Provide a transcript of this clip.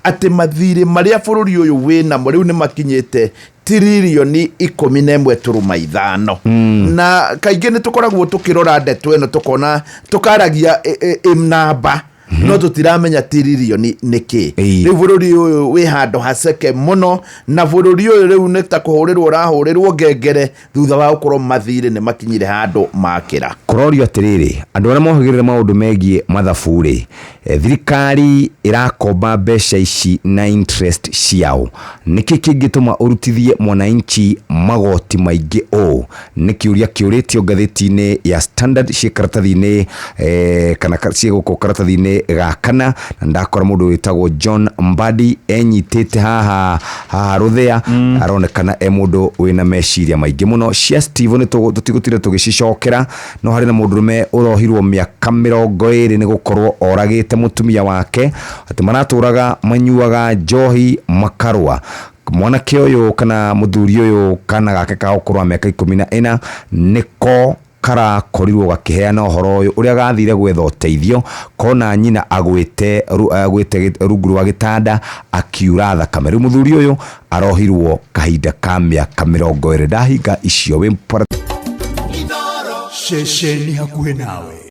Atĩ mathirĩ marĩa bũrũri ũyũ wĩnamo rĩu nĩ makinyĩte tiririoni 11.5. Na kaingĩ nĩ tũkoragwo tũkĩrora ndeto ĩno, tũkona tũkaragia namba, no tũtiramenya tiririoni nĩ kĩ. Rĩu bũrũri ũyũ wĩ handũ haceke mũno, na bũrũri ũyũ rĩu nĩ ta kũhũrĩrwo ũrahũrĩrwo ngengere thutha wa gũkorwo mathirĩ nĩ makinyire handũ makĩra. Kũrorio atĩrĩrĩ, andũ arĩa mohĩgĩrĩre maũndũ megiĩ mathabu rĩ, thirikari ĩrakomba mbeca ici na interest ciao. Nĩkĩ kĩngĩtũma ũrutithie mwananchi magoti maingĩ ũũ? Nĩ kĩũria kĩũrĩtio ngathĩti-inĩ ya Standard ciĩ karatathi-inĩ kana ciĩ gũkũ karatathi-inĩ ga kana, na ndakora mũndũ wĩtagwo John Mbadi enyitĩte haha haha rũthĩa, aronekana e mũndũ wĩna meciria maingĩ mũno. Cia Steve nĩ tũtigũtinda tũgĩcicokera, no harĩ na mũndũrũme ũrohirwo mĩaka 20 nĩ gũkorwo oragĩte mũtumia wake, atĩ maratũraga manyuaga njohi makarũa. Mwanake ũyũ kana mũthuri ũyũ, kana gake ka ũkũrũ wa mĩaka 14 nĩko karakorirwo gakĩheana ũhoro ũyũ, ũrĩa gathire gwetha ũteithio kona nyina agwĩte agwĩte rungu rwa gĩtanda akiura thakame. Rĩu mũthuri ũyũ arohirwo kahinda ka mĩaka 20. Ndahinga icio wĩ Ceceni hakuhĩ nawe.